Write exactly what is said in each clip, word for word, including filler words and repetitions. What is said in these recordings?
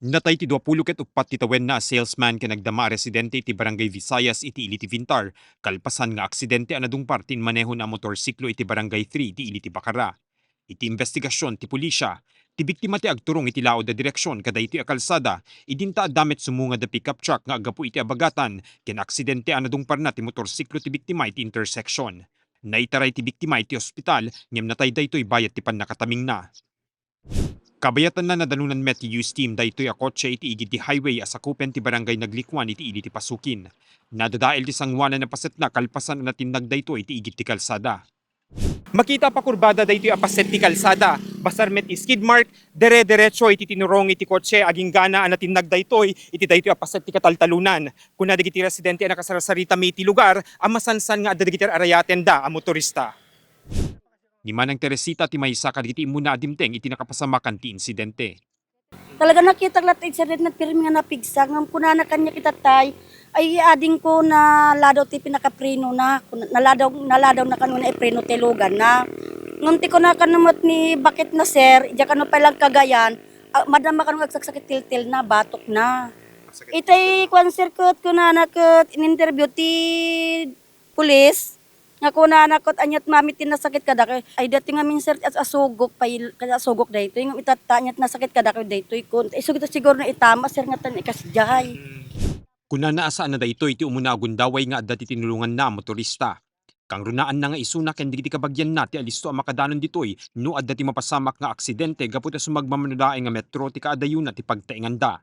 Natay ti duapulo ket uppat ti tawenna a salesman ken agdama a residente iti Barangay Visayas iti ili ti Vintar, kalpasan nga aksidente a nadungpar ti inmanehona a motorsiklo iti Barangay three iti ili ti Bacara. Iti imbestigasion ti pulisya, ti biktima ti agturong iti laud a direksion kadaytoy a kalsada, idinta adda met sumungad a pickup truck nga aggapu iti abagatan ken aksidente a nadungparna ti motorsiklo ti biktima iti intersection. Naitaray ti biktima iti ospital ngem natay daytoy bayat ti pannakatamingna. Kabayatanna, nadalunan met ti U S team daytoy a kotse iti igid ti highway a sakupen ti Barangay Naglikuan iti ili ti Pasukin. Nadadael ti sanguanan a pasetna kalpasan a natinnag daytoy iti igid ti kalsada. Makita a pakurbada daytoy a paset ti kalsada. Basar met ti skid mark, dire-diretso iti tinurong iti kotse, aginggana a natinnag daytoy iti daytoy a paset ti kataltalunan. Kuna dagiti residente a nakasarsarita met iti lugar a masansan nga adda dagiti ar-arayatenda a motorista. Ni Manang Teresita ti maysa kadagiti immuna a dimteng iti nakapasamakan ti insidente. Talaga nakitak latta iti sir daytoy, pirmi nga napigsa. Ngem kunana kaniak iti tatay, "Ay, adingko, naladaw ti pinakaprenona." Kun-, naladaw, naladaw na kanuna ipreno ti luganna. Ngem ti kuna kano met ni bakit na, sir, idiay kano pay lang Cagayan, ah, madama kano agsaksakit tiltil na, batok na. Itay kuan, sir, ket kunana ket in-interview ti pulis, nga kunana ket, "Aniat mami ti nasakit kadakayo?" Ay, daytoy ngamin, sir, as-, asugok pay, asugok daytoy. Ngem itatta, "Aniat nasakit kadakayo daytoy?" Kun, isugit siguro na itama, sir, nga tan ikasdiay. Kunana a saan a daytoy ti umuna a gundaway nga adda ti tinulonganna a motorista. Kangrunaanna nga isuna ken dagiti kabagianna ti alisto a makadanon ditoy no adda ti mapasamak nga aksidente gapu ta sumagmamano laeng nga metro ti kaadayona ti pagtaenganda.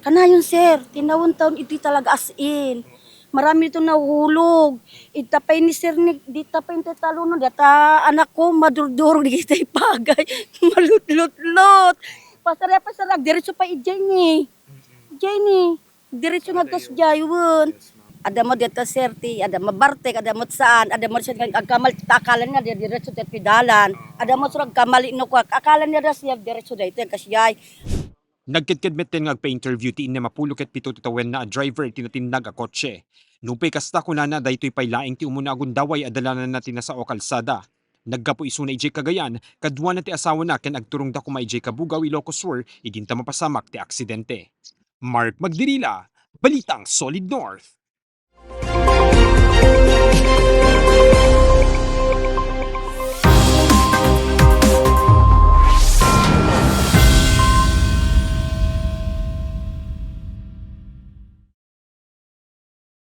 Kanayon, sir, ti nawentawen idi talaga as in. Marami dito nahulog. Ita pay ni sir ni, dita pay ni talonon, data anak ko, madurdurog, di kita ipagay. Malutlutlot. Pasar ya, pasar, agdiretso pa ijay ni. Ijay ni. Diretso nga gas jay, wen. Ada mo dito, sir, ti, ada mo bartek, ada mo saan, ada mo saan, agkamal, ta akala niya, diretso ti dalan. Ada mo, sir, agkamali, no, kwa, akala niya, das niya, diretso dito, gas jay. Nagkedked metten nga agpa-interview ti innem a pulo ket pito ti tawenna a driver iti natinnag a kotse. Nupay kasta, kunana, daytoy pay laeng ti umuna a gundaway a dalananna ti nasao a kalsada. Naggapu isuna idiay Cagayan, kaduana ti asawana ken agturongda koma idiay Cabugao, Ilocos Sur, idinta mapasamak ti aksidente. Mark Magdirila, Balitang Solid North.